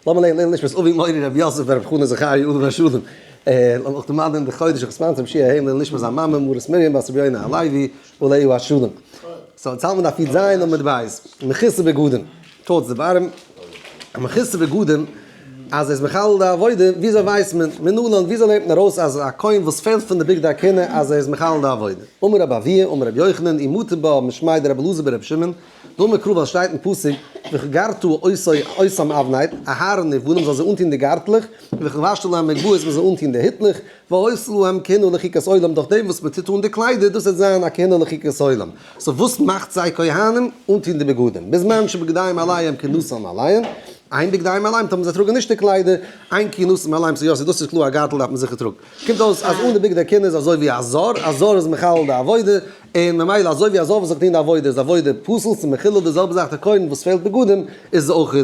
לאמיר לערנען לעילוי נשמת אבי מורי רבי יוסף ברב חנא זכריה עליו השלום, לאמיר אויך דערמאנען די חודש החספן צום שיעור ה' לעילוי נשמת זיין מאמע מרת מרים בת רבי יונה הלוי עליה השלום. so יעצט האלט מען דף י"ז עמוד ב', מכוסה בגדים, towards the bottom, א מכוסה בגדים אז ער איז מחלל די עבודה, וויאזוי ווייסט מען? מנלן, וויאזוי לערנט מען ארויס אז א כהן וואס פעלט פון די בגדי הכהונה אז ער איז מחלל די עבודה? אמר רבי אבהו, אמר רבי יוחנן, אי מטי בה משמיה דרבי אלעזר ברבי שמעון, דאמר קרא ווייל שטייט אין פסוק וחגרת אותם אבנט, אהרן ובניו זאל זיי אנטוהן די גארטלעך, ולבשת להם מגבעות מען זאל אנטוהן די היטלעך, והיתה להם כהונה לחוקת עולם דורך דעם וואס מען טוט אן די קליידער דאס וועט זיין א כהונה לחוקת עולם, so וואס מאכט זיי כהנים? אנטוהן די בגדים, בזמן שבגדיהם עליהם כהונתם עליהם, אין בגדיהם עליהם טאמער זיי טראגן נישט די קליידער, אין כהונתם עליהם so יא דאס איז קלאר א גארטל דארף מען זיכער טראגן, קומט אויס אז אן די בגדי כהונה איז אזוי ווי א זר, א זר איז מחלל די עבודה, און ממילא אזוי ווי א זר וואס האט געטון די עבודה איז עבודה פסול ס'איז מחולל די זעלבע זאך די כהן וואס פעלט בגדים איז אויך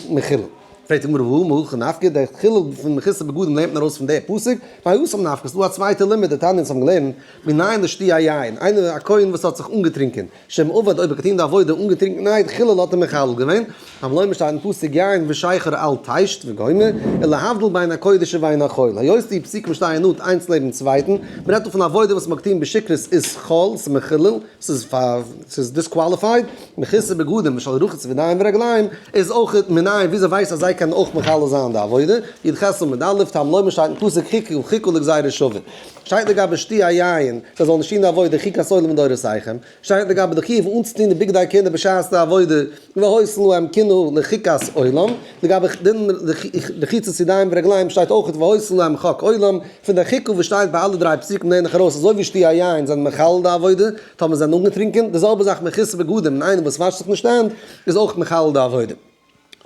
מחולל. פרעגט די גמרא והא מהכא נפקא די חילול פון מכוסה בגדים לערנט מען ארויס פון די פסוק מהתם נפקא ס'דא א צווייטע לימוד דתניא אונז האבן געלערנט מנין לשתיית יין איינער א כהן וואס האט זיך אנגעטרינקען שאם עבד אויב ער האט געטון די עבודה אנגעטרינקענהייט חילל האט ער מחלל געווען, תלמוד לומר שטייט אין פסוק יין ושכר אל תשת וגומר, ולהבדיל בין הקודש ובין החול, היות די פסוקים שטייען נאנט איינס לעבן צווייטן, מען רעדט דא פון עבודה וואס מען האט געטון בשכרות איז חול, ס'איז מחולל, ס'איז פאר, ס'איז disqualified, מכוסה בגדים ושל רחוץ ידיים ורגליים איז אויך מנין וויאזוי ווייסט אז זיי קענען אויך מחלל זיין די עבודה, י"ח עמוד א', תלמוד לומר שטייט אין פסוק חכה חכה לגזירה שווה. שטייט לגבי שתיית יין, זיי זאלן נישט טון די עבודה חוקת עולם לדורותיכם, שטייט לגבי די חיוב אנצוטון די בגדי כהונה בשעת די עבודה, והיתה להם כהונה לחוקת עולם, לגבי דין רחיצת ידיים ורגליים שטייט אויך והיתה להם חק עולם, פון די חוקה וואס שטייט ביי אלע דריי פסוקים לערן איך ארויס אזוי ווי שתיית יין זענען מחלל די עבודה, טאמער זיי זענען אנגעטרינקען, די זעלבע זאך מכוסה בגדים און איינער וואס וואשט זיך נישט הענט איז אויך מחלל די עבודה.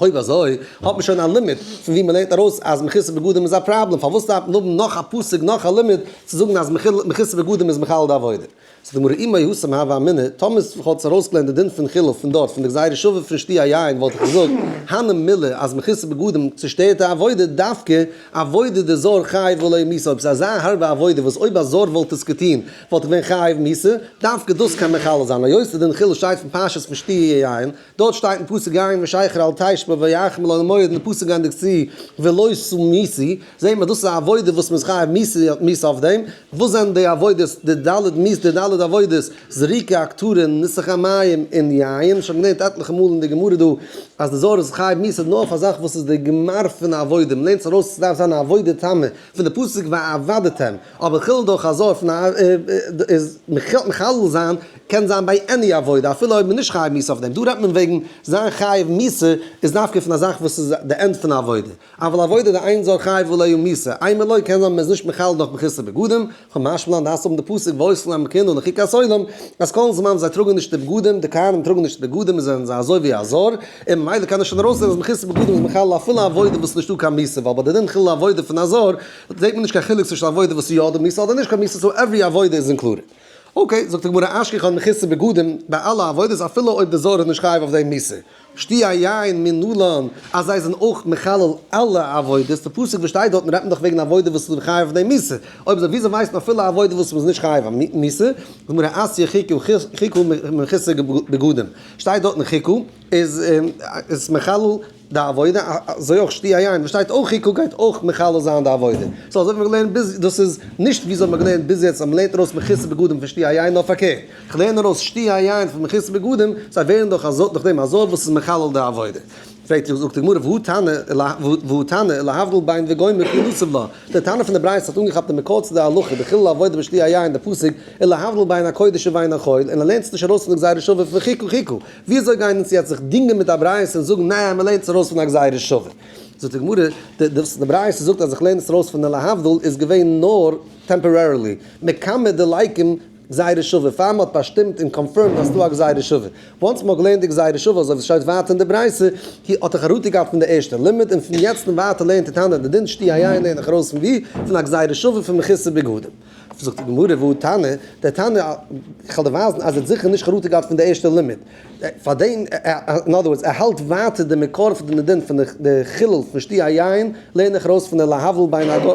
אויב אזוי האט מען שוין א לימוד פון ווי מ'לערנט ארויס אז מכוסה בגדים איז א פראבלעם, פארוואס דארף מען האבן נאך א פסוק נאך א לימוד צו זאגן אז מכוסה בגדים איז מחלל די עבודה? זאגט די גמרא אי מהתם הוה אמינא, טאמער כ'וואלט עס ארויסגעלערנט די דין פון חילול פון דארט פון די גזירה שווה פון שתיית יין וואלט איך געזאגט הני מילי אז מכוסה בגדים צושטערט די עבודה דווקא עבודה דזר חייב עליה מיתה אויב ס'איז אזא הארבע עבודה וואס אויב א זר וואלט עס געטון וואלט ער געווען חייב מיתה דווקא דאס קען מחלל זיין היות די דין חילול שטייט פון פרשת פון שתיית יין דארט שטייט אין פסוק יין ושכר אל תשתה והיה לאהל מועד און די פסוק ענדיגט צו ולא תמותו, זעהט מען דאס איז א עבודה וואס מ'איז חייב מיתה אויף דעם, וואס זענען די עבודות די ד' מיתות די ד' עבודות, זריקה הקטרה ניסוך המים און יין, שוין געלערנט עטליכע מאל אין די גמרא דא אז די זוהר איז חייב מיתה נאר אויף א זאך וואס איז די גמר פון א עבודה, מ'לערנט עס ארויס ס'דארף זיין א עבודה תמה פון די פסוק ועבדתם. אבער חילול דורך א זר פון א איז מחלל זיין קען זיין ביי any עבודה אפילו אויב מ'איז נישט חייב מיתה אויף דעם, דא רעדט מען וועגן זיין חייב מיתה איז דווקא פון א זאך וואס איז די end פון א עבודה, אבל עבודה דאין זר חייב עליה מיתה, אימא לא קען זיין מ'איז נישט מחלל דורך מכוסה בגדים, קא משמע לן דאס האבן די פסוק והיתה להם כהונה לחוקת עולם, אז כל זמן זיי טראגן נישט די בגדים, די כהנים טראגן נישט די בגדים זענען זיי אזוי ווי א זר, און ממילא קען ער שוין ארויסזען אז מכוסה בגדים איז מחלל אפילו עבודה וואס איז נישטא קיין מיתה, ווייל ביי די דין חילול עבודה פון א זר זעט מען נישט קיין חילוק צווישן עבודה וואס איז יא דא מיתה אדער נישט קיין מיתה, so every עבודה איז included. okay, זאגט די גמרא אשכחן מכוסה בגדים ביי אלע עבודות אפילו אויב די זר איז נישט חייב אויף דעם מיתה. שתיית יין מנלן אז זיי זענען אויך מחלל אלע עבודות, די פסוק וואס שטייט דארטן רעדט מען דאך וועגן עבודה וואס איז חייב אויף דעם מיתה, אויב אזוי וויאזוי ווייסט מען אפילו א עבודה וואס מ'איז נישט חייב א מיתה? זאגט די גמרא אתיא חכה חכה מכוסה בגדים, שטייט דארטן חכה איז איז מחלל די עבודה, אזוי אויך שתיית יין וואס שטייט אויך חכה גייט אויך מחלל זיין די עבודה. so אזוי ווי מ'האט געלערנט ביז, דאס איז נישט ווי אזוי מ'האט געלערנט ביז יעצט אז מ'לערנט ארויס מכוסה בגדים פון שתיית יין נאר פארקערט, כ'לערן ארויס שתיית יין פון מכוסה בגדים, זיי ווערן דאך אזוי דורך דעם א זר וואס איז מחלל די עבודה. פרעגט זאגט די גמרא והא תנא והא תנא להבדיל בין וגומר כי נסיב לה, דער תנא פון די ברייתא האט אנגעכאפט די מקור צו די הלכה דחילול עבודה בשתיית יין די פסוק ולהבדיל בין הקודש ובין החול און ער לערנט עס נישט ארויס פון די גזירה שווה פון חכה חכה. וויאזוי גייען אונז יעצט זיך דינגען מיט א ברייתא און זאגן ניין מען לערנט עס ארויס פון א גזירה שווה? זאגט די גמרא, דאס די ברייתא זאגט אז איך לערן עס ארויס פון די להבדיל איז געווען נאר temporarily, מקמי דליקים גזירה שווה, פאר מען האט באשטימט און confirmed אז ס'דא א גזירה שווה. once מען האט געלערנט די גזירה שווה אזוי ווי ס'שטייט ווייטער אין די ברייתא, האט ער חרטה געהאט פון די ערשטע לימוד און פון יעצט און ווייטער לערנט די תנא די דין שתיית יין לערן איך ארויס פון ווי? פון א גזירה שווה פון מכוסה בגדים. זאגט די גמרא והא תנא, דער תנא, איך וועל דיר ווייזן אז ער האט זיכער נישט חרטה געהאט פון די ערשטע לימוד, פאר דעם, אין other words, ער האלט ווייטער די מקור פון די דין פון די חילול פון שתי' היין, לערן איך ארויס פון די להבדיל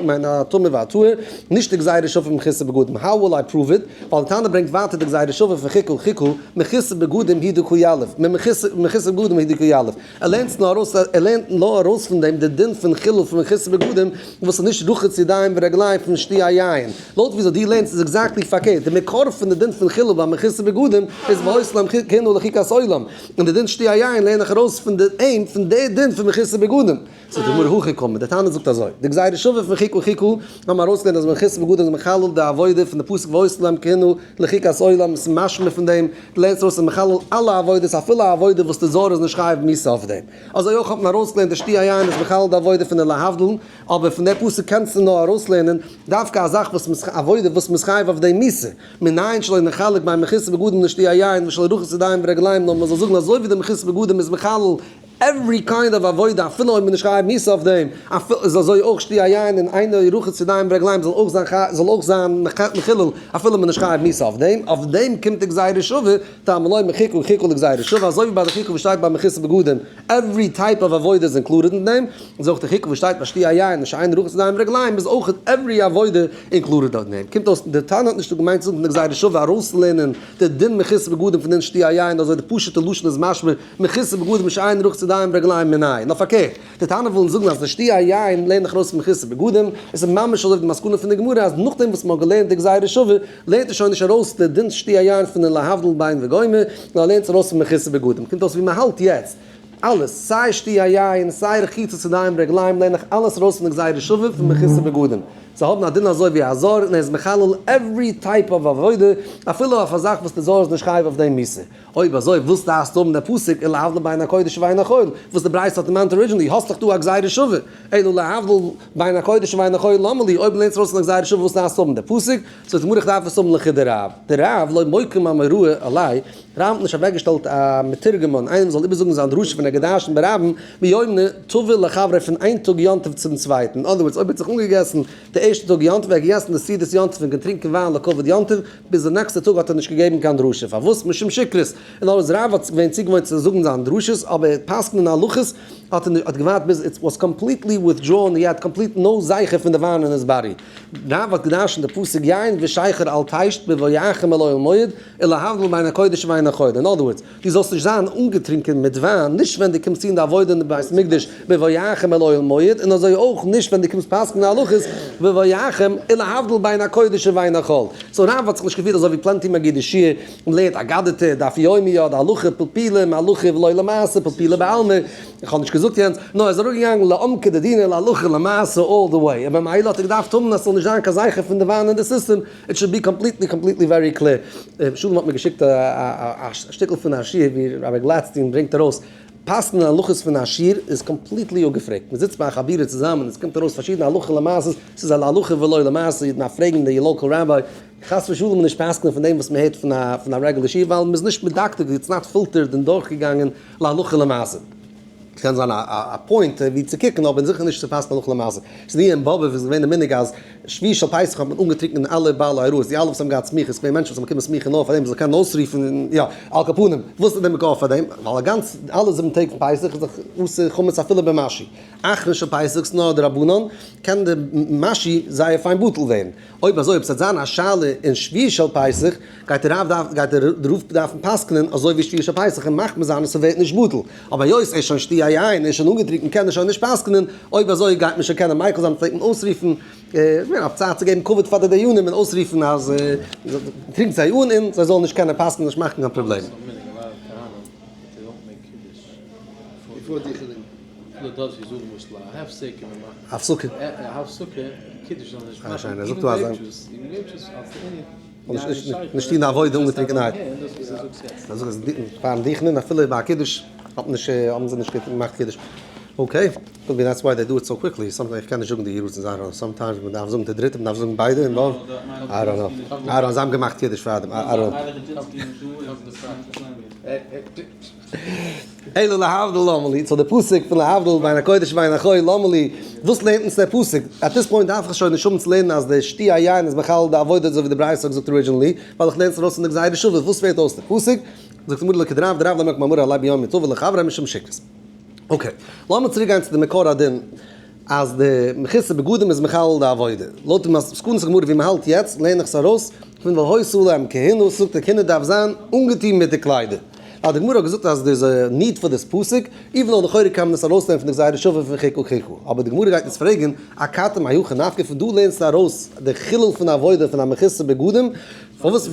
בין הטמא והטהור, נישט די גזירה שווה פון מחוסר בגדים, how will I prove it? ווייל די תנא ברענגט ווייטער די גזירה שווה פון חיקו חיקו, מחוסר בגדים הוא דקא יליף, ממחוסר בגדים הוא דקא יליף. ער לערנט נאר ארויס, ער לערנט נאר ארויס פון דעם די דין פון חילול פון מחוסר בגדים וואס איז נישט רחוץ ידיים ורגליים פון שתי' היין. לויט וויאזוי דו לערנסט איז exactly פארקערט, די מקור פון די דין פון חילול ביי מחוסר בגדים איז והיתה להם כהונה לחוקת עולם, און די דין שתי' היין לערן איך ארויס פון די אים פון די דין פון מחוסר בגדים. זאגט די גמרא הכי קאמר, די תנא זאגט אזוי, די גזירה שווה פון חיקו חיקו, האבן מיר ארויסגעלערנט אז מחוסר בגדים איז מחלל די עבודה פון די פסוק והיתה להם כהונה לחוקת עולם, עס איז משמע פון דעם, דו לערנסט ארויס אז מחלל אלע עבודות אפילו א עבודה וואס די זר איז נישט חייב מיתה אויף דעם. אזוי אויך האט מען ארויסגעלערנט די שתי' היין איז מחלל די עבודה פון די להבדיל, אבער פון די פסוק קענסטו נאר ארויסלערנען דווקא א זאך וואס מ'איז עבודה וואס מ'איז חייב אויף דעם מיתה, מנין שלא נחלק בין מחוסר בגדים לשתי' היין ושלא רחוץ ידיים ורגליים נאר מ'זאל זאגן אזוי ווי די מחוסר בגדים איז מחלל every kind of עבודה אפילו אויב מ'איז נישט חייב מיתה אויף דעם, אפילו איז אזוי אויך שתי' היין און אינו רחוץ ידיים ורגליים זאל אויך זיין זאל אויך זיין מחולל אפילו מ'איז נישט חייב מיתה אויף דעם, אויף דעם קומט די גזירה שווה, תלמוד לומר חיקו חיקו לגזירה שווה, אזוי ווי ביי די חיקו וואס שטייט ביי מחוסר בגדים, every type of עבודה איז included אין דעם, אזוי אויך די חיקו וואס שטייט ביי שתי' היין און שאין רחוץ ידיים ורגליים איז אויך every עבודה included אין דעם. קומט אויס די תנא האט נישט געמיינט צו זאגן פון די גזירה שווה ארויסלערנען די דין מחוסר בגדים פון דין שתי' היין אזוי די פשוט'ע לשון איז משמע מחוסר בגדים שאין רחוץ ידיים ורגליים מנין, נאר פארקערט, די תנא ווילן זאגן אז די שתי' היין לערנט זיך ארויס פון מחוסר בגדים, עס איז ממש אזוי ווי די מסקנא פון די גמרא אז נאכדעם וואס מען האט געלערנט די גזירה שווה לערנט ער שוין נישט ארויס די דין שתי' היין פון די להבדיל בין וגומר, נאר ער לערנט עס ארויס פון מחוסר בגדים, קומט אויס ווי מען האלט יעצט, אלעס, סיי שתי' היין, סיי רחיצת ידיים ורגליים לערן איך אלעס ארויס פון די גזירה שווה פון מחוסר בגדים. זיי האבן א דין אזוי ווי א זר און ער איז מחלל every type of עבודה, אפילו אויף א זאך וואס די זר איז נישט חייב אויף דעם מיתה. אויב אזוי וואס דארפסטו האבן דער פסוק און להבדיל בין הקודש ובין החול וואס די ברייתא האט דערמאנט originally, האסט דאך דא א גזירה שווה, אלא להבדיל בין הקודש ובין החול למה לי, אויב לערנסטו ארויס פון א גזירה שווה וואס דארפסטו האבן דער פסוק, זאגט די גמרא איך דארף עס האבן לכדרב, דרב לא מוקים אמוראה עלי, רב האט נישט אוועקגעשטעלט א מתורגמן איינער זאל איבערזאגן זיין דרשה פון א געדאשן ברבים ביומנא טבא לחבריה פון איין טאג יום טוב צום צווייטן, in other words אויב ער האט זיך אנגעגעסן די ערשטע טאג יום טוב, ער האט געגעסן די סעודת יום טוב און געטרינקען וויין לכבוד יום טוב, ביז די נעקסטע טאג האט ער נישט געגעבן קיין דרשה, פארוואס? משום שכרות, און אלעס רב האט געווען צוגעוואוינט צו זאגן זיין דרשות, אבער פסק'נען הלכות האט ער נישט, האט געווארט ביז it was completely withdrawn, he had complete no זכר פון די וויין אין his body. רב האט געדרשנט די פסוק יין ושכר אל תשת בבואכם אל אוהל מועד, ולהבדיל בין הקודש ובין החול, in other words, דו זאלסט נישט זיין אנגעטרינקען מיט וויין, נישט ווען דו קומסט טון די עבודה אין די בית המקדש בבואכם אל אוהל מועד, און אזוי אויך נישט ווען דו קומסט פסק'נען הלכות בבואכם ולהבדיל בין הקודש ובין החול. so רב האט זיך נישט געפירט אזוי ווי plenty מגידי שיעור, און לערנט אגדתא, דף יומי אדער הלכה פלפולים, הלכה ולא למעשה, פלפולא בעלמא, איך האב נישט געזאגט יענץ, נאר ער איז אראפגעגאנגען לעומקא דדינא להלכה למעשה all the way, און במילא האט ער געדארפט האבן אז ס'זאל נישט זיין קיין זכר פון די וויין אין די סיסטעם, it should be completely completely very clear. שלום האט מיר געשיקט א שטיקל פון א שיעור ווי רבי גלאטסטין ברענגט ארויס פסק'נען הלכות פון א שיעור איז completely אפגעפרעגט. מען זיצט ביי א חבירה צוזאמען און עס קומט ארויס פארשידענע הלכה למעשות, ס'איז א להלכה ולא למעשה, איר דארף פרעגן די local rabbi, חס ושלום נישט פסק'נען פון דעם וואס מען הערט פון א רעגולער שיעור ווייל מען איז נישט מדקדק, it's not filtered און דורכגעגאנגען להלכה למעשה. ס'קען זיין א point ווי צו קוקן אבער זיכער נישט צו פסק'נען הלכה למעשה. ס'איז ווי אין באבוב איז געווען די מנהג אז שביעי של פסח האט מען אנגעטרינקען אלע בעלי הוראות, די אלע וואס האבן געהאט סמיכות, ס'געווען מענטשן וואס האבן באקומען סמיכה נאר פאר דעם מ'זאל קענען אויסרופן, יא, על כל פנים, וואס איז די מקור פאר דעם? ווייל א גאנץ אלע זיבן טעג פון פסח איז דאך אסור חמץ אפילו במשהו. אחרון של פסח איז נאר דרבנן, קען די משהו זייער פיין בטל ווערן. אויב אזוי אויב ס'וועט זיין א שאלה אין שביעי של פסח, גייט דער רב דארף גייט דער רב דארפן פסק'נען אזוי ווי שביעי של פסח און מחמיר זיין אז ס'ווערט נישט בטל, אבער היות ער איז שוין שתוי היין און שוין אנגעטרינקען קען ער שוין נישט פסק'נען, אויב אזוי גייט מען שוין קענען מיקל זיין פלעגט מען אויסרופן, כ'מיין אויף צייט צו געבן כבוד פאר די דיינים און אויסרופן אז טרינקט זיי אן און זיי זאלן נישט קענען פסק'נען נישט מאכן קיין פראבלעם. הפסקה. אה שיין, ער זאגט דא אז נישט טון די עבודה אנגעטרינקענערהייט. ער זאגט אז פארן דוכנ'ען אפילו ביי א קידוש האט מען נישט האבן זיי נישט געמאכט קידוש. Okay, could be that's why they do it so quickly. Sometimes איך קען נישט זאגן די יערות און זאכן, sometimes מען דארף זאגן די דריטע, מען דארף זאגן ביידע involved. I don't know. I don't know, זיי האבן געמאכט קידוש פאר דעם. I don't know. אלא להבדיל למה לי, so די פסוק פון להבדיל בין הקודש ובין החול למה לי, וואס לערנט אונז דער פסוק? At this point דארף איך שוין נישט האבן צו לערנען אז די שתי' היין איז בכלל די עבודה אזוי ווי די ברייתא האט געזאגט originally, ווייל איך לערן עס ארויס פון די גזירה שווה, וואס פעלט אויס די פסוק? זאגט די גמרא לכדרב דרב למקום אמור עלי ביום יתבא לחברי משום שכרות. Okay, לאמיר צוריק גיין צו די מקור הדין אז די מכוסה בגדים איז מחלל די עבודה. לויט די מסקנות הגמרא ווי מ'האלט יעצט לערן איך עס ארויס פון והיתה להם כהונה, זאגט די כהונה דארף זיין אנגעטון מיט די קליידער. ווייל די גמרא האט געזאגט אז there is a need for this פסוק, even though לכאורה קען מען עס ארויסלערנען פון די גזירה שווה פון חוקה חוקה. אבער די גמרא גייט אונז פרעגן, אכתי מהיכא נפקא פון דא לערנסטו ארויס די חילול פון עבודה פון א מכוסה בגדים? פארוואס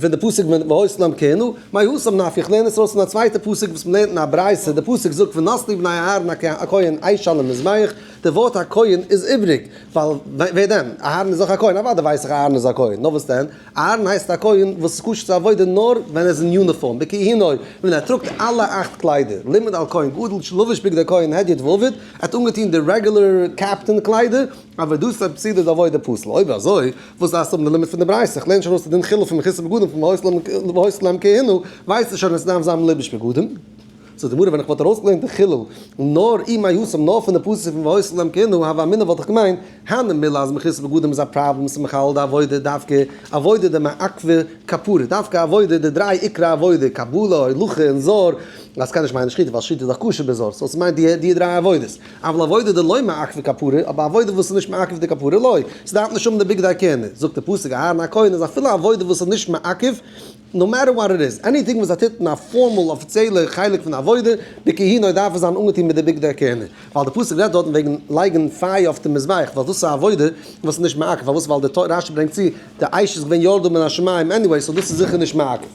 פון די פסוק והיתה להם כהונה, מהתם נפקא, איך לערן עס ארויס פון א צווייטע פסוק וואס מ'לערנט אין א ברייתא, די פסוק זאגט ונתנו בני אהרן הכהן אש על המזבח, די ווארט הכהן איז איבריג, ווייל ווער דען? אהרן איז דאך א כהן, אוודאי ווייס איך אהרן איז א כהן, נאר וואס דען? אהרן הייסט א כהן וואס איז כשר צו עבודה נאר ווען ער איז אין יוניפארם, בכהנו, ווען ער טראגט אלע אכט קליידער, לימד על כהן גדול שלבש בגדי כהן הדיוט ועבד, ער האט אנגעטון די רעגולער captain קליידער, אבער דאס איז פסול איז עבודה פסול, אויב אזוי וואס דארפסטו האבן די לימוד פון די ברייתא, איך לערן שוין ארויס די דין חילול פון מכוסה בגדים פון והיתה להם כהונה, ווייסטו שוין אז עס דארף זיין מלובש בגדים? זאגט די גמרא ווען איך וואלט ארויסגעלערנט די חילול נאר אי מהתם נאר פון די פסוק פון והיתה להם כהונה הוה אמינא וואלט איך געמיינט הני מילי אז מכוסה בגדים איז א פראבלעם ס'איז מחלל די עבודה דווקא עבודה דמעכבא כפרה דווקא עבודה די דריי עיקרי עבודה קבלה הולכה און זר אז ס'קען נישט מיינען שחיטה ווייל שחיטה איז דאך כשר בזר so ס'מיינט די דריי עבודות. אבל עבודה דלא מעכבא כפרה, אבער עבודה וואס איז נישט מעכב די כפרה לא, ס'דארף נישט האבן די בגדי כהונה, זאגט די פסוק אהרן הכהן איז אפילו עבודה וואס איז נישט מעכב, no matter what it is, anything וואס ער טוט אין א formal אפיציעלע חלק פון עבודה, בכהונה דארף ער זיין אנגעטון מיט די בגדי כהונה, ווייל די פסוק רעדט דארטן וועגן לייגן פייער אויף די מזבח, ווייל דאס איז א עבודה וואס איז נישט מעכב, פארוואס ווייל די רשי ברענגט צו די אש איז געווען יורדה מן השמים anyway, so דאס איז זיכער נישט מעכב.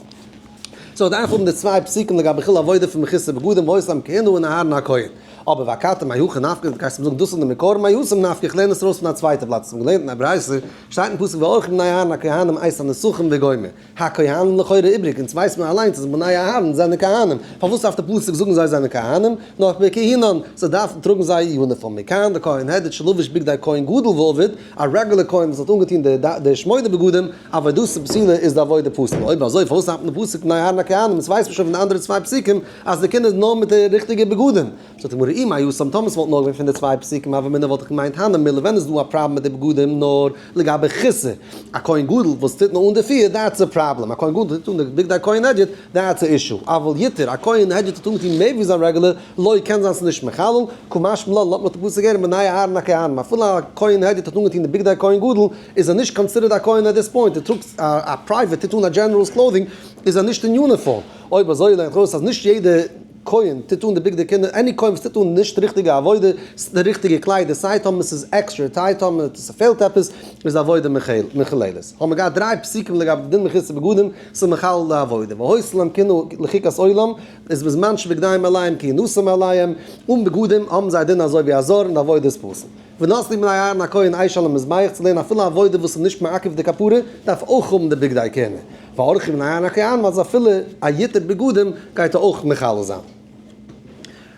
so דארף האבן די צוויי פסוקים לגבי חילול עבודה פון מכוסה בגדים והיתה להם כהונה און אהרן הכהן. אבער ואכתי מהיכא נפקא, דו גייסט אים זאגן דאס איז די מקור מהתם נפקא, איך לערן עס ארויס פון א צווייטע פלאץ, האט מען געלערנט אין א ברייתא, שטייט אין פסוק וערכו בני אהרן הכהנים את הנסכים וגומר, הכהנים לכאורה איבריג, אונז ווייסט מען אליינס אז בני אהרן זענען כהנים, פארוואס דארף די פסוק זאגן זיי זענען כהנים, נאר בכהונהן, זיי דארפן טראגן זייער יוניפארם, מכאן דכהן הדיוט שלבש בגדי כהן גדול ועבד, א רעגולער כהן וואס האט אנגעטון די שמונה בגדים, עבודתו פסולה איז די עבודה פסול. אויב אזוי פארוואס האט מען די פסוק בני אהרן הכהנים? עס ווייסט מען שוין פון די אנדערע צוויי פסוקים אז די כהונה איז נאר מיט די ריכטיגע בגדים. זאגט די גמרא אי מהתם טאמער ס'וואלט נאר געווען פון די צוויי פסוקים הוה אמינא וואלט איך געמיינט הני מילי ווען איז דא א פראבלעם מיט די בגדים נאר לגבי כיסא א כהן גדול וואס טוט נאר אן די פיר that's a problem א כהן גדול טוט אן די בגדי כהן הדיוט that's a issue אבל יתר א כהן הדיוט האט אנגעטון מער ווי זיין רעגולער לא קען זיין ס'איז נישט מחלל קא משמע לן לאזט מיך די פסוק הערן בני אהרן הכהנים אפילו א כהן הדיוט האט אנגעטון די בגדי כהן גדול איז ער נישט considered א כהן at this point, ער טראגט א private, טוט אן א general's clothing, איז ער נישט אין יוניפארם. אויב אזוי לערנט אויס אז נישט יעדע כהן טוט אן די בגדי כהונה, any כהן וואס טוט אן נישט ריכטיגע עבודה, די ריכטיגע קליידער, סיי טאמער ס'איז עקסטרע, סיי טאמער ס'פעלט עפעס, איז די עבודה מחוללת. האבן מיר געהאט דריי פסוקים לגבי דין מכוסה בגדים, ס'איז מחלל די עבודה. והיתה להם כהונה לחוקת עולם, איז בזמן שבגדיהם עליהם כהונתם עליהם, אן בגדים האבן זיי א דין אזוי ווי א זר און די עבודה איז פסול. ונתנו בני אהרן הכהן אש על המזבח צו לערנען אפילו עבודה וואס איז נישט מעכב די כפרה דארף אויך האבן די בגדי כהונה, וערכו בני אהרן הכהנים אז אפילו א יתר בגדים גייט ער אויך מחלל זיין.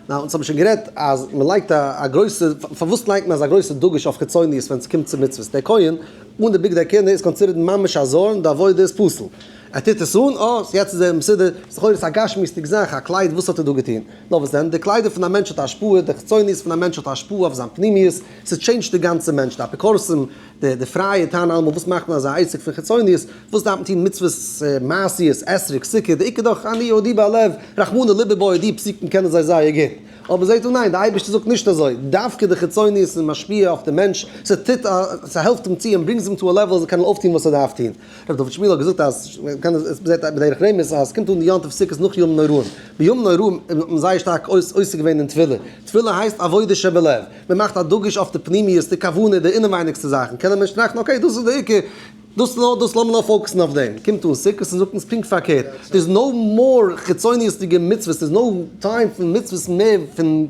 נאו אונז האבן שוין גערעדט אז מען לייגט א גרויסע, פארוואס לייגט מען אזא גרויסע דגוש אויף חיצוניות ווען ס'קומט צו מצוות? דער כהן אן די בגדי כהונה איז considered ממש א זר און די עבודה איז פסול. ער טוט עס אן, אה, יעצט איז ער מסודר, ס'איז לכאורה א גשמיות'דיג זאך, א קלייד, וואס האט ער דא געטון? נאר וואס דען, די קליידער פון א מענטש האט א השפעה, די חיצוניות פון א מענטש האט א השפעה אויף זיין פנימיות, ס' change ט די גאנצע מענטש, די אפיקורסים, די פרייע טענה'ן אלעמאל וואס מאכט מען אזא עסק פון חיצוניות, וואס דארף מען טון מצוות מעשיות, אתרוג, סוכה, די עיקר דאך אני יהודי בלב, רחמנא ליבא בעי, די פסוקים קענען זיי זייער גוט. אבער זעט אן ניין, די אייבערשטער זאגט נישט אזוי, דווקא די חיצוניות איז משפיע אויף די מענטש, ס'טוט א, ס'העלפט אים צו און brings אים to a level אז ער קען אויפטון וואס ער דארף טון. ר' דוד שמיל האט געזאגט אז מ'קען עס מ'זעט בדרך רמז אז ס'קומט אן די יום טוב סוכות נאך ימים נוראים, בימים נוראים האט מען זייער שטארק עוסק געווען אין תפילה, תפילה הייסט עבודה שבלב, מ'מאכט א דגוש אויף די פנימיות, די כוונה, די אינעווייניגסטע זאכן, קען א מענטש טראכטן okay דאס איז די עיקר, דאס נאר דאס לאמיר נאר focus ן אויף דעם, קומט אן סוכות און זאגט אונז פונקט פארקערט, there is no more חיצוניות'דיגע מצוות, there is no time פון מצוות מער פון.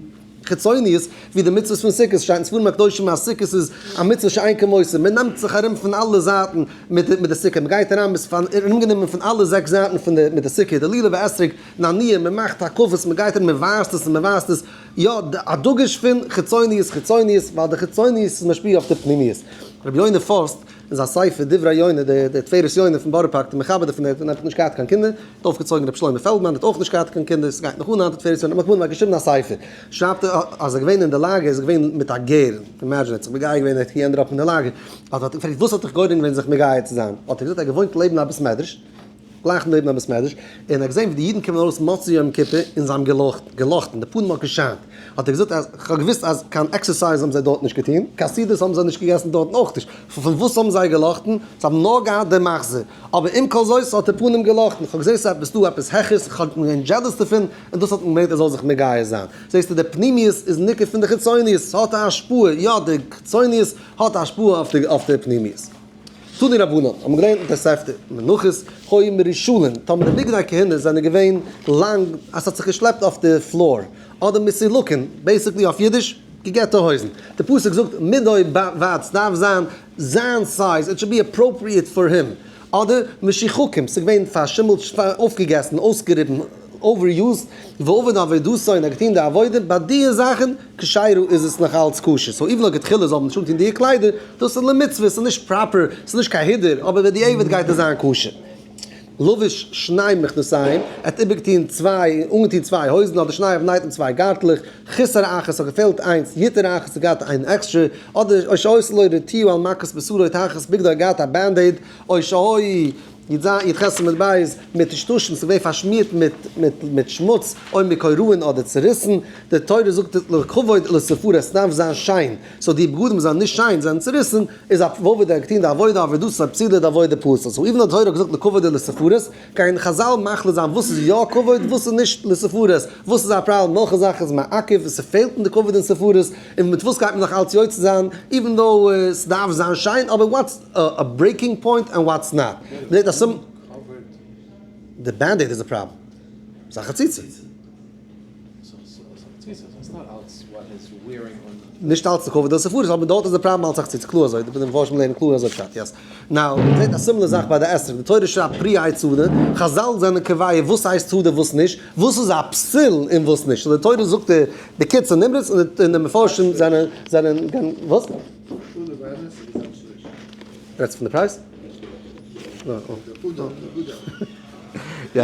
חיצוניות, ווי די מצוות פון סוכות, שטייט אין ספרים הקדושים אז סוכות איז א מצוה שאין כמותה, מען נעמט זיך ארום פון אלע זייטן מיט די סוכה, מען גייט אריין מען איז ארומגענומען פון אלע זעקס זייטן פון די מיט די סוכה, די לולב ואתרוג, נענועים, מען מאכט הקפות, מען גייט ארום מען ווייזט עס און מען ווייזט עס, יא, א דגוש פון חיצוניות חיצוניות, ווייל די חיצוניות איז משפיע אויף די פנימיות. רבי יונה פארסט אין זיין ספר דברי יונה, די תפארת יונה פון בארא פארק, די מחבר דערפון, ער האט נישט געהאט קיין קינדער, האט אויפגעצויגן רבי שלמה פעלדמאן, האט אויך נישט געהאט קיין קינדער, ס'גייט נאך אן היינט די תפארת יונה, האט מען געשריבן א ספר, שרייבט ער אז ער איז געווען אין די לאגער, איז געווען מיט א גר, imagine ער האט זיך מגייר געווען, ער האט גע end up אין די לאגער, האט ער געפרעגט וואס האט דיך גורם געווען זיך מגייר צו זיין, האט ער געזאגט ער האט געוואוינט לעבן א בית מדרש, גלייך נעבן א בית מדרש, און ער האט געזען ווי די אידן קומען ארויס מוצאי יום כיפור און זיי האבן געלאכטן, די פנים האט געשיינט, האט ער געזאגט אז כ'האב געוואוסט אז קיין exercise האבן זיי דארט נישט געטון, קיין סעודות האבן זיי נישט געגעסן דארטן אויך נישט, פון וואס האבן זיי געלאכטן? זיי האבן נאר געהאט די מחזור, אבער עם כל זאת האט די פנים געלאכטן, כ'האב געזען ס'איז עפעס דא עפעס העכערס, כ'האב געווען jealous דערפון, און דאס האט מיר געברענגט ער זאל זיך מגייר זיין. זעסטו די פנימיות איז ניכר פון די חיצוניות, ס'האט א השפעה, יא די חיצוניות האט א השפעה אויף די פנימיות. תנו רבנן, האבן געלערנט אין תוספתא, מנחות, היו מרושלין, טאמער די בגדי כהונה זענען געווען לאנג אז ס'האט זיך געשלעפט אויף די floor, אדער מסולקין, basically אויף אידיש, געגעטע הויזן. די פסוק זאגט מדו בד, ס'דארף זיין זיין size, it should be appropriate for him. אדער משוחקים, ס'איז געווען פארשימלט, אויפגעגעסן, אויסגעריבן, overused, ועבד עבודתו און ער האט געטון די עבודה, ביי דיע זאכן כשירה איז עס נאך אלץ כשר, so even לכתחילה זאל מען נישט אנטון דיע קליידער, דאס איז למצוה, ס'איז נישט proper, ס'איז נישט קיין הידור, אבער בדיעבד גייט עס זיין כשר. לבש שני מכנסיים, ער האט איבערגעטון צוויי, אנגעטון צוויי הויזן אדער שני אבנייתים צוויי גארטלעך, חסר אחת האט געפעלט איינס, יתר אחת האט געהאט איין עקסטרע, אדער או שהיתה לו רטיה על מכת בשרו תחת בגדו האט געהאט א band-aid, או שהיו י ז י ח עמוד ב', מטושטשין, ס'איז געווען פארשמירט מיט מיט מיט שמוץ, או מקורעין אדער צעריסן, די תורה זאגט לכבוד ולתפארת ס'דארף זיין שיין, so די בגדים זענען נישט שיין, זענען צעריסן, איז א ועבד ער האט געטון די עבודה עבודתו פסולה די עבודה פסול, so even די תורה האט געזאגט לכבוד ולתפארת, גייען חזל מחליט זיין וואס איז יא כבוד וואס איז נישט לתפארת, וואס איז א פראבלעם, וועלכע זאך איז מעכב און ס'פעלט אין די כבוד און תפארת, און מיט וואס גייט מען נאך אלץ יוצא זיין, even though ס'דארף זיין שיין, אבער what's a breaking point and what's not. מ'זעט אז some. די band-aid איז א פראבלעם. ס'איז א חציצה. נישט אלץ לכבוד ולתפארת, אבער דארט איז די פראבלעם אלץ א חציצה, קלאר אזוי, די מפרשים לערנען קלאר אזוי פשט, yes. Now, מ'זעט א similar זאך ביי די אתרוג, די תורה שרייבט פרי עץ הדר, חזל זענען קובע וואס הייסט הדר וואס נישט, וואס איז א פסול און וואס נישט, so די תורה זאגט די בקיצור נמרץ און די מפרשים זענען זענען וואס? רעדסט פון די פרייז? Yes,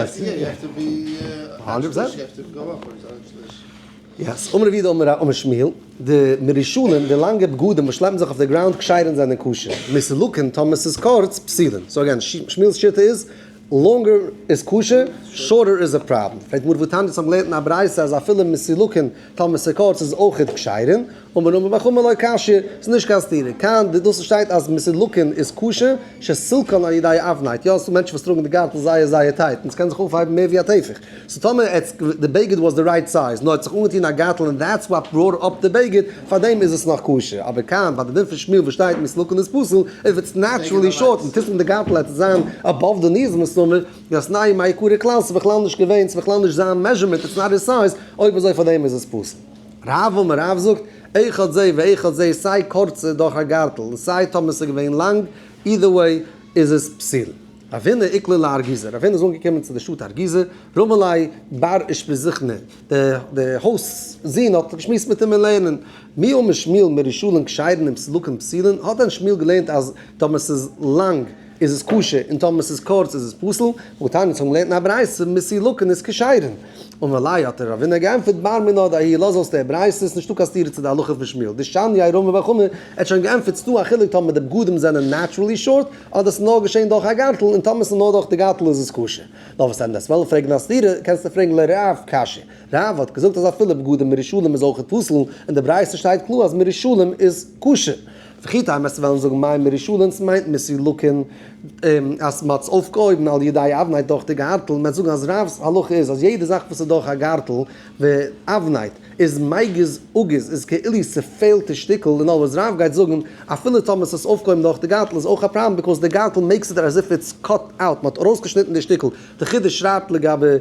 אמר רב יהודה אמר אמר שמואל, די מרושלים, די לאנגע בגדים וואס שלעפן זיך אויף די ground כשרין זענען כשר, מסולקין טאמער ס'איז קורץ פסולין, so again, שמואל'ס שיטה איז, longer איז כשר, shorter איז א פראבלעם. פרעגט גמרא והתניא האבן געלערנט אין א ברייתא אז אפילו מסולקין טאמער ס'איז קורץ איז אויכעט כשרין, אמר רמי בר חמא לא קשיא, ס'איז נישט קיין סתירה, כאן דאס וואס שטייט אז מסולקין איז כשר, שסילקן על ידי אבנט, יא ס'דא מענטשן וואס טראגן די גארטל זייער זייער tight און ס'קען זיך אויפהייבן מער ווי א טפח, so טאמער עטס די בגד was די right size נאר האט זיך אנגעטון א גארטל און that's what brought up די בגד, פארדעם איז עס נאך כשר, אבער כאן ביי די דין פון שמואל וואס שטייט מסולקין איז פסול, if it's naturally short און טוט אן די גארטל עט עס זיין above די knees מסתמא, דאס נייע מעיקרא כלל, ס'איז בכלל נישט געווען, ס'איז בכלל נישט זיין measurement, it's not his size, אויב אזוי פארדעם איז עס פסול. רב אמר רב זאגט, אחד זה ואחד זה סיי קורצע דורך א גארטל און סיי טאמער ס'איז געווען לאנג, either way איז עס פסול. רב הונא איקלע לארגיזא, רב הונא איז אנגעקומען צו די שטאט ארגיזא, רמי ליה בר אושפיזכנא, די הויז זון האט געשמועסט מיט אים אין לערנען, מי אמר שמואל מרושלין כשרין ומסולקין פסולין, האט דען שמואל געלערנט אז טאמער ס'איז לאנג איז עס כשר און טאמער ס'איז קורץ איז עס פסול, והתניא אונז האבן געלערנט אין א ברייתא מסולקין איז כשרין. אמר ליה האט רב הונא געענטפערט בר מינה דההיא לאז אויס די ברייתא ס'איז נישטא קיין סתירה צו די הלכה פון שמואל דשניה רמי בר חמא ער האט שוין געענטפערט ס'דא א חילוק טאמער די בגדים זענען naturally short אדער ס'איז נאר געשען דורך א גארטל און טאמער ס'איז נאר דורך די גארטל איז עס כשר. נאר וואס דען דאס וועלן פרעגן א סתירה קענסטו פרעגן לרב קשיא רב האט געזאגט אז אפילו בגדים מרושלים איז אויכעט פסול און די ברייתא שטייט קלאר אז מרושלים איז כשר. וכי תימא וועסטו וועלן זאגן מאי מרושלים ס'מיינט מסולקין אז מ'האט עס אויפגעהויבן על ידי אבנט דורך די גארטל, מ'וועט זאגן אז רב'ס הלכה איז אז יעדע זאך וואס איז דורך א גארטל ואבנט איז מיגז אגיז איז כאילו ס'פעלט די שטיקל און אלוועיס רב גייט זאגן אפילו טאמער ס'איז אויפגעהויבן דורך די גארטל איז אויך א פראבלעם because די גארטל makes it as if it's cut out מ'האט ארויסגעשניטן די שטיקל, די חידא שרייבט לגבי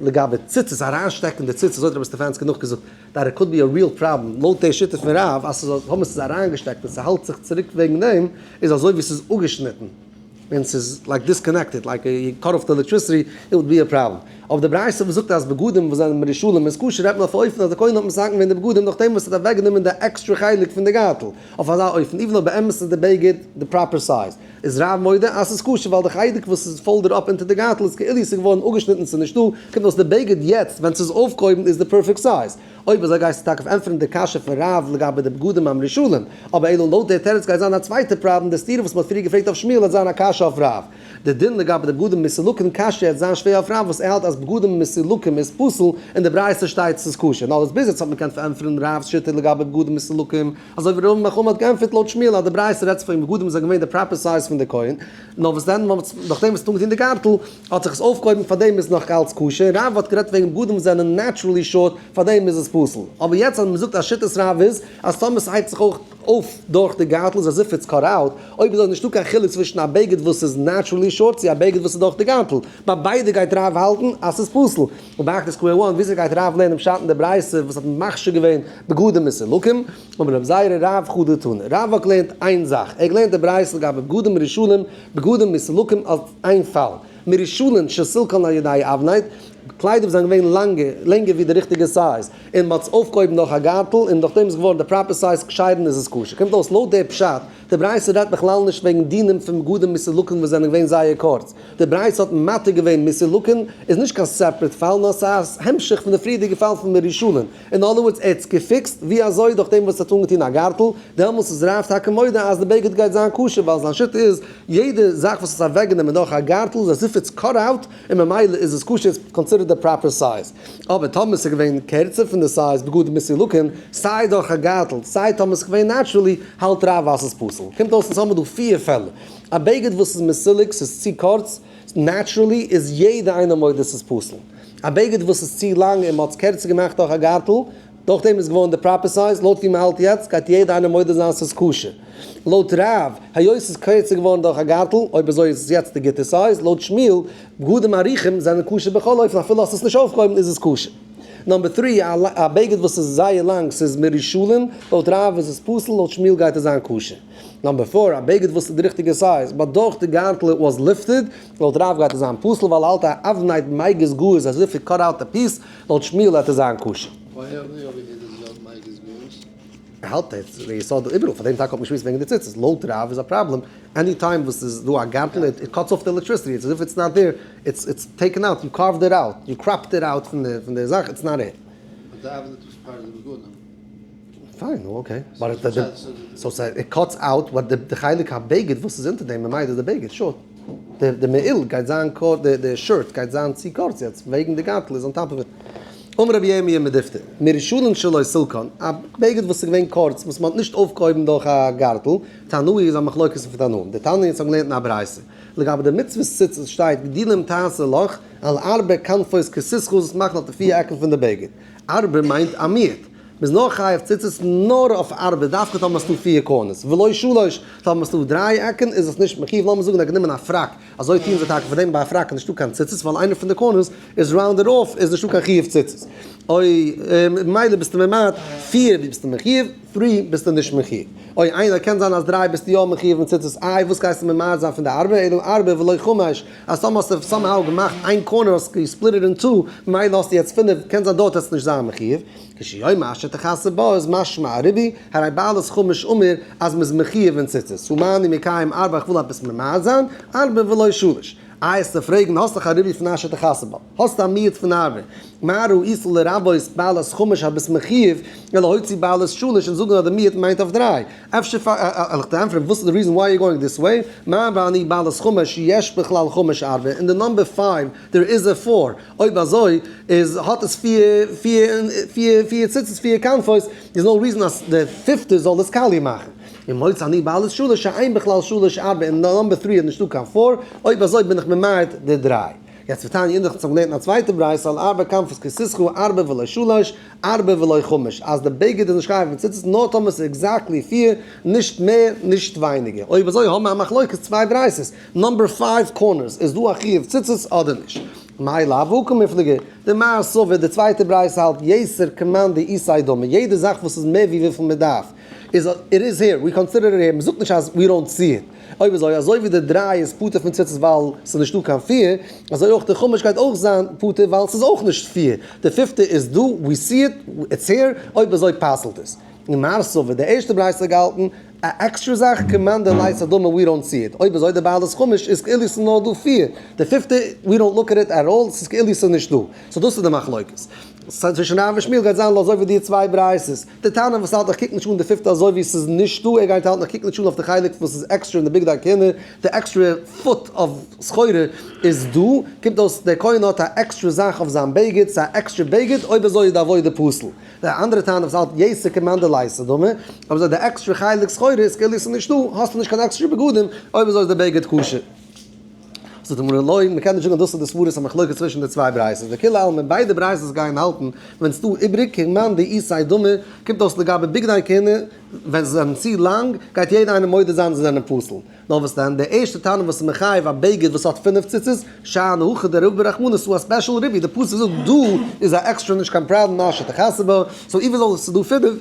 לגבי ציצית אריינשטעקן די ציצית אזוי האט רבי סטעפאנסקי נאכגעזאגט. That it could be a real problem, לויט די שיטה פון רב אז ס'איז טאמער ס'איז אריינגעשטעקט און ס'האלט זיך צוריק וועגן דעם, איז אזוי ווי ס'איז אפגעשניטן, ווען ס'איז like disconnected, like you cut off the electricity, it would be a problem. אויף די ברייתא וואס זאגט אז בגדים וואס זענען מרושלים איז כשר רעדט מען אויף א אופן אז די כהן האט מתקן געווען די בגדים נאכדעם וואס ער האט אוועקגענומען די עקסטרע חלק פון די גארטל, אויף אזא אופן even אויב באמת איז די בגד די proper size איז רב מודה אז ס'איז כשר ווייל די חלק וואס איז folded up אונטער די גארטל איז כאילו ס'איז געווארן אפגעשניטן ס'איז נישטא, קומט אויס די בגד יעצט ווען ס'איז אויפגעהויבן איז די perfect size. אויב אזוי גייסטו טאקע ענטפערן די קשיא פון רב לגבי די בגדים המרושלים, אבער אלא לויט דער תירוץ גייט זיין א צווייטע פראבלעם, די סתירה וואס מ'האט פריער געפרעגט אויף שמואל וועט זיין א קשיא אויף רב. די דין לגבי די בגדים מסולקין קשיא וועט זיין שווער אויף רב וואס ער האלט אז בגדים מסולקים איז פסול און די ברייתא שטייט ס'איז כשר. נאר וואס ביז יעצט האט מען געקענט פארענטפערן רב'ס שיטה לגבי בגדים מסולקים, אזוי ווי רמב ם האט געענטפערט לויט שמואל אז די ברייתא רעדט זיך פון בגדים וואס זענען געווען די proper size פון די כהן, נאר וואס דען נאכדעם וואס מ'האט אנגעטון די גארטל האט זיך עס אויפגעהויבן פארדעם איז נאך אלץ כשר, רב האט גערעדט וועגן בגדים וואס זענען naturally short פארדעם איז עס פסול, אבער יעצט אז מ'זאגט אז שיטת רב איז אז טאמער ס'הייבט זיך אויך אויף דורך די גארטל איז as if it's cut out, אויב איז אויך נישטא קיין חילוק צווישן א בגד וואס איז naturally short צו א בגד וואס איז דורך די גארטל, ביי ביידע גייט רב האלטן אז ס'איז פסול. און back to square one, וויאזוי גייט רב לערנען פשט אין די ברייתא וואס האט מכשיר געווען בגדים מסולקים? אמר רב זירא רב חדא תנא, רב האט געלערנט איין זאך, ער האט געלערנט די ברייתא לגבי בגדים מרושלים, בגדים מסולקים אלס איין פאל, מרושלין שסילקן על ידי אבנט, קליידער וואס זענען געווען לאנגע, לענגער ווי די ריכטיגע size, און מ'האט עס אויפגעהויבן דורך א גארטל, און נאכדעם איז געווארן די proper size כשר'ן איז עס כשר. קומט אויס לויט די פשט, די ברייתא רעדט בכלל נישט וועגן דינים פון בגדים מסולקין וואס זענען געווען זייער קורץ, די ברייתא האט מתיר געווען מסולקין איז נישט קיין separate פאל נאר ס'איז א המשך פון די פריערדיגע פאל פון מרושלין, אין other words ער האט עס געפיקסט ווי אזוי דורך דעם וואס ער האט אנגעטון א גארטל, דעמאלס איז רב טאקע מודה אז די בגד גייט זיין כשר ווייל זיין שיטה איז יעדע זאך וואס איז אוועקגענומען דורך א גארטל איז as if it's cut out און ממילא איז עס כשר it's considered די proper size. אבער טאמער ס'איז געווען קערצער פון די size בגדים מסולקין סיי דורך א גארטל סיי טאמער ס'איז געווען naturally האלט רב אז ס'איז פסול. קומט אויס אונז האבן דא פיר פעלער. א בגד וואס איז מסולק ס'איז צו קורץ naturally איז יעדע איינער מודה ס'איז פסול. א בגד וואס איז צו לאנג און מ'האט עס קערצער געמאכט דורך א גארטל, דורכדעם איז געווארן די proper size, לויט ווי מ'האלט יעצט גייט יעדע איינער מודה זיין ס'איז כשר. לויט רב, היות ס'איז קערצער געווארן דורך א גארטל, אויב אזוי איז עס יעצט די גוטע size, לויט שמואל, בגדים ארוכים זענען כשר בכל אופן אפילו האסט עס נישט אויפגעהויבן איז עס כשר. number three, א בגד וואס איז זייער לאנג ס'איז מרושלין, לויט רב איז עס פסול, לויט שמואל גייט עס זיין כשר. number four, א בגד וואס איז די ריכטיגע size, but דורך די גארטל it was lifted, לויט רב גייט עס זיין פסול ווייל ער האלט א אבנט מגיס גוז as if it cut out a piece, לויט שמואל וועט עס זיין כשר. ער האלט עס איז יסוד איבעראל, פאר דעם טאקע האט מען געשמועסט וועגן די ציצית, לויט רב איז א פראבלעם any time וואס איז דא א גארטל it cuts off די electricity, it's as if it's not there, it's it's taken out, you carved it out, you cropped it out פון די זאך, it's not it. but די אבנט איז part of די בגדים. פיין, נו okay. but so so it cuts out what די חלק הבגד וואס איז אונטער דעם, ממילא איז די בגד short. די מעיל גייט זיין קורץ, די shirt גייט זיין צו קורץ יעצט וועגן די גארטל איז on top of it. אמר רבי ירמי' מדיפתי, מרושלין שלא סילקן, א בגד וואס איז געווען קורץ וואס מען האט נישט אויפגעהויבן דורך א גארטל, תנאי איז א מחלוקת פון תנאים, די תנאים האבן געלערנט אין א ברייתא, לגבי די מצוות ציצית שטייט גדילים תעשה לך, על ארבע כנפות כסותך זאלסט מאכן אויף די פיר עקן פון די בגד. ארבע מיינט א מיעוט. מ'איז נאר חייב ציצית נאר אויף ארבע, דווקא טאמער ס'דא פיר corners, ולא שלש, טאמער ס'דא דריי עקן איז עס נישט מחיוב, לאמיר זאגן ער האט גענומען א פראק, אזוי טוען זיי טאקע, פארדעם ביי א פראק איז נישטא קיין ציצית ווייל איינע פון די corners איז rounded off איז נישטא קיין חיוב ציצית. אוי ממילא ביסטו ממעט, פיר ביסטו מחיוב, three ביסטו נישט מחיוב. אוי איינער קען זיין אז דריי ביסטו יא מחיוב אין ציצית, איי וואס גייסטו ממעט זיין פון די ארבע, אלא ארבע ולא חמש, אז טאמער האסטו somehow געמאכט איין corner האסטו גע split it in two, ממילא האסטו יעצט פינף, קען זיין דארט וועסטו נישט זיין מחיוב. כשאומר אשר תכסה בה איז משמע א ריבוי, הרי בעלת חמש אמר אז מ'איז מחיוב אין ציצית, הא מה אני מקיים ארבע איך וויל עפעס ממעט זיין, ארבע ולא שלש. איי עסטו פרעגן האסט דאך א ריבוי פון אשר תכסה בה, האסט א מיעוט פון ארבע, מה ראית לרבות בעלת חמש אז ביסט מחיוב, אלא הוציא בעלת שלש און זאגן אז די מיעוט מיינט אויף דריי. אפשר פאר וועל איך דיר ענטפערן וואס איז די reason why you going this way, מה ואני בעלת חמש יש בכלל חמש ארבע, אין די number five there is a four, אויב אזוי איז האט עס פיר פיר פיר פיר ציצית פיר כנפות, איז no reason אז די פיפטע זאל עס קאליע מאכן. און מוצא אני בעלת שלש שאין בכלל שלש ארבע אין די number three איז נישטא קיין four, אויב אזוי בין איך ממעט די דריי. יעצט ותניא אידך האט געלערנט אין א צווייטע ברייתא על ארבע כנפות כסותך ארבע ולא שלש, ארבע ולא חמש, אז די בגד איז נישט חייב אין ציצית נאר טאמער ס'איז exactly פיר, נישט מער נישט ווייניגער. אויב אזוי האבן מיר א מחלוקת צוויי ברייתות, number five corners, איז דא א חיוב ציצית אדער נישט? מאי לאו הא קמיפלגי, דמר סבר, די צווייטע ברייתא האלט יתר כמאן דאיתיה דמי, יעדע זאך וואס איז מער ווי וויפיל מען דארף, איז it is here, we consider it here, מען זאגט נישט אז we don't see it. אויב אזוי, אזוי ווי די דריי איז פטור פון ציצית ווייל ס'איז נישטא קיין פיר, אזוי אויך די חמש גייט אויך זיין פטור ווייל ס'איז אויך נישט פיר. די פיפטע איז דא, we see it, it's here, אויב אזוי פסל'ט עס. און מר סבר, די ערשטע ברייתא האט געהאלטן א עקסטרע זאך כמאן דליתא דמי we don't see it, אויב אזוי די בעלת חמש איז כאילו ס'איז נאר דא פיר, די פיפטע we don't look at it at all, ס'איז כאילו ס'איז נישט דא. so דאס איז די מחלוקת. צווישן רב און שמואל גייט זיין אזוי ווי די צוויי ברייתות. די תנא וואס האלט איך קוק נישט אן די פיפטע אזוי ווי ס'איז נישט דא, ער גייט האלטן איך קוק נישט אן אויף די חלק וואס איז עקסטרע אין די בגדי כהונה, די עקסטרע foot of סחורה איז דא, קומט אויס דער כהן האט א עקסטרע זאך אויף זיין בגד, ס'איז א עקסטרע בגד, אויב אזוי איז די עבודה פסול. די אנדערע תנא וואס האלט יתר כמאן דליתא דמי, אויב אזוי די עקסטרע חלק סחורה איז כאילו ס'איז נישט דא, האסטו נישט קיין עקסטרע בגדים, אויב אזוי איז די בגד כשר. זאגט די גמרא לא, מ'קען נישט זאגן אז דאס איז די סברת המחלוקת צווישן די צוויי ברייתות, דכולי עלמא ביידע ברייתות גייען האלטן ווען ס'דא איבריג כמאן דאיתיה דמי, קומט אויס לגבי בגדי כהונה ווען זיי זענען צו לאנג גייט יעדער איינער מודה זיין זיי זענען פסול, נאר וואס דען די ערשטע תנא וואס איז מחייב א בגד וואס האט פינף ציצית, שאני הכא דרבה רחמנא ס'דא א special ריבוי, די פסוק זאגט דא איז א עקסטרע נישט קיין פראבלעם אשר תכסה בה, so even though ס'איז דא פינף,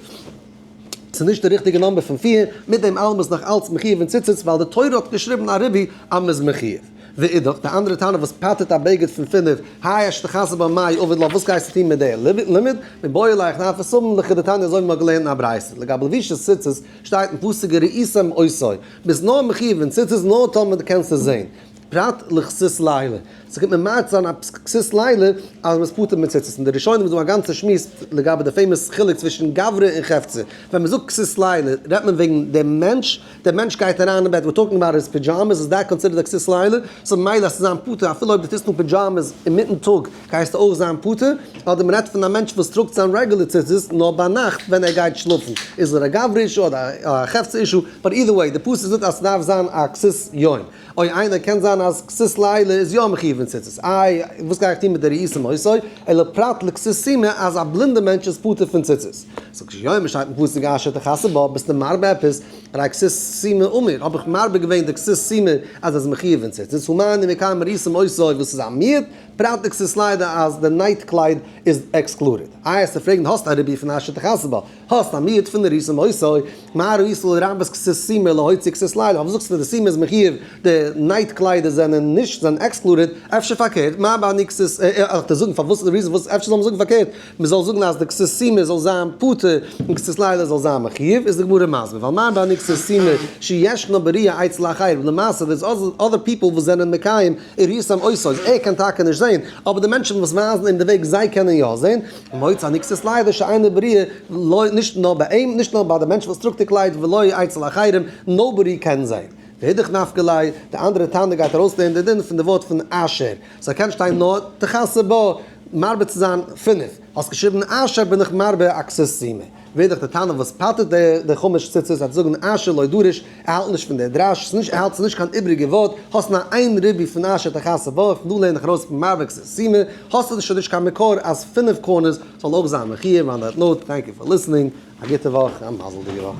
ס'איז נישט די ריכטיגע number פון פיר, מיט דעם אלעם איז נאך אלץ מחיוב אין ציצית ווייל די תורה האט געשריבן א ריבוי אז מ'איז מחיוב. ואידך, די אנדערע טענה וואס פטר'ט א בגד פון פינף, האי אשר תכסה בה מאי עביד לה וואס גייסטו טון מיט די לימוד? מיבעי ליה איך דארף עס האבן לכדתניא אזוי ווי מ'האט געלערנט אין א ברייתא לגבי לבישת ציצית שטייט אין פסוק וראיתם אותו ביסט נאר מחיוב אין ציצית נאר טאמער דו קענסט עס זען. פרט לכסות לילה. ס'קומט ממעט זיין א כסות לילה אז מ'איז פטור מיט ציצית. אין די ראשונים איז דא א גאנצע שמועס לגבי די famous חילוק צווישן גברא און חפצא. ווען מ'זאגט כסות לילה רעדט מען וועגן דעם מענטש, דער מענטש גייט אריין אין בעט, we're talking about his pajamas, is that considered א כסות לילה? so ממילא אז ס'איז זיין פטור אפילו אויב דו טוסט אן pajamas אינמיטן טאג גייסטו אויך זיין פטור? אדער מ'רעדט פון א מענטש וואס טראגט זיין רעגולער ציצית נאר ביינאכט ווען ער גייט שלאפן, איז ער א גברא issue אדער א חפצא issue, but either way די פסוק זאגט אז ס'דארף זיין א כסות יום. אוי איינער קען זיין אז כסות לילה איז יא מחיוב אין ציצית, איי וואס גיי איך טון מיט די וראיתם אותו, אלא פרט לכסות סומא אז א בלינדע מענטש איז פטור פון ציצית. זאגט יום שטייט אין פסוק אשר תכסה בה ביסטו מרבה עפעס, הרי כסות סומא אמור, האב איך מרבה געווען די כסות סומא אז עס איז מחיוב אין ציצית, הא מה אני מקיים וראיתם אותו וואס איז א מיעוט, פרט לכסות לילה אז די night קלייד איז excluded. איי העסטו פרעגן האסט א ריבוי פון אשר תכסה בה, האסט א מיעוט פון וראיתם אותו, מה ראית לרבות כסות סומא להוציא כסות לילה, פארוואס זאגסטו די סומא איז מחיוב, די night קליידער זענען נישט זענען excluded, אפשר פארקערט, מה בעני כסות, איך דיר זאגן פארוואס די reason וואס אפשר זאל מען זאגן פארקערט, מען זאל זאגן אז די כסות סומא זאל זיין פטור און כסות לילה זאל זיין מחיוב, איז די גמרא מסביר, ווייל מה בעני כסות סומא שישנה בראיה אצל אחרים, למעשה there's other people וואס זענען מקיים וראיתם אותו, ער קען טאקע נישט זען, אבער די מענטשן וואס ווייזן אים די וועג זיי קענען יא זען, מוצא נכסת לילה שאינו בריאה, לא, נישט נאר ביי אים, נישט נאר ביי די מענטש וואס טראגט די קלייד, ולא אצל אחרים, nobody קען זען. ואידך נפקא ליה, די אנדערע תנא גייט ארויסלערנען די דין פון די ווארט פון אשר. ס'קען שטיין נאר תכסה בה, מרבה צו זיין פינף. האסט געשריבן אשר בין איך מרבה א כסות סומא. ואידך די תנא וואס פטר'ט די חמש ציצית וועט זאגן אשר לא דריש, ער האלט נישט פון די דרש, ס'איז נישט ער האלט ס'איז נישט קיין איבריגע ווארט, האסט נאר איין ריבוי פון אשר תכסה בה, פון דא לערן איך ארויס מרבה כסות סומא, האסטו שוין נישט קיין מקור אז פינף corners זאל אויך זיין מחיוב, on that note, thank you for listening, א גוטע וואך, א מזל'דיגע וואך.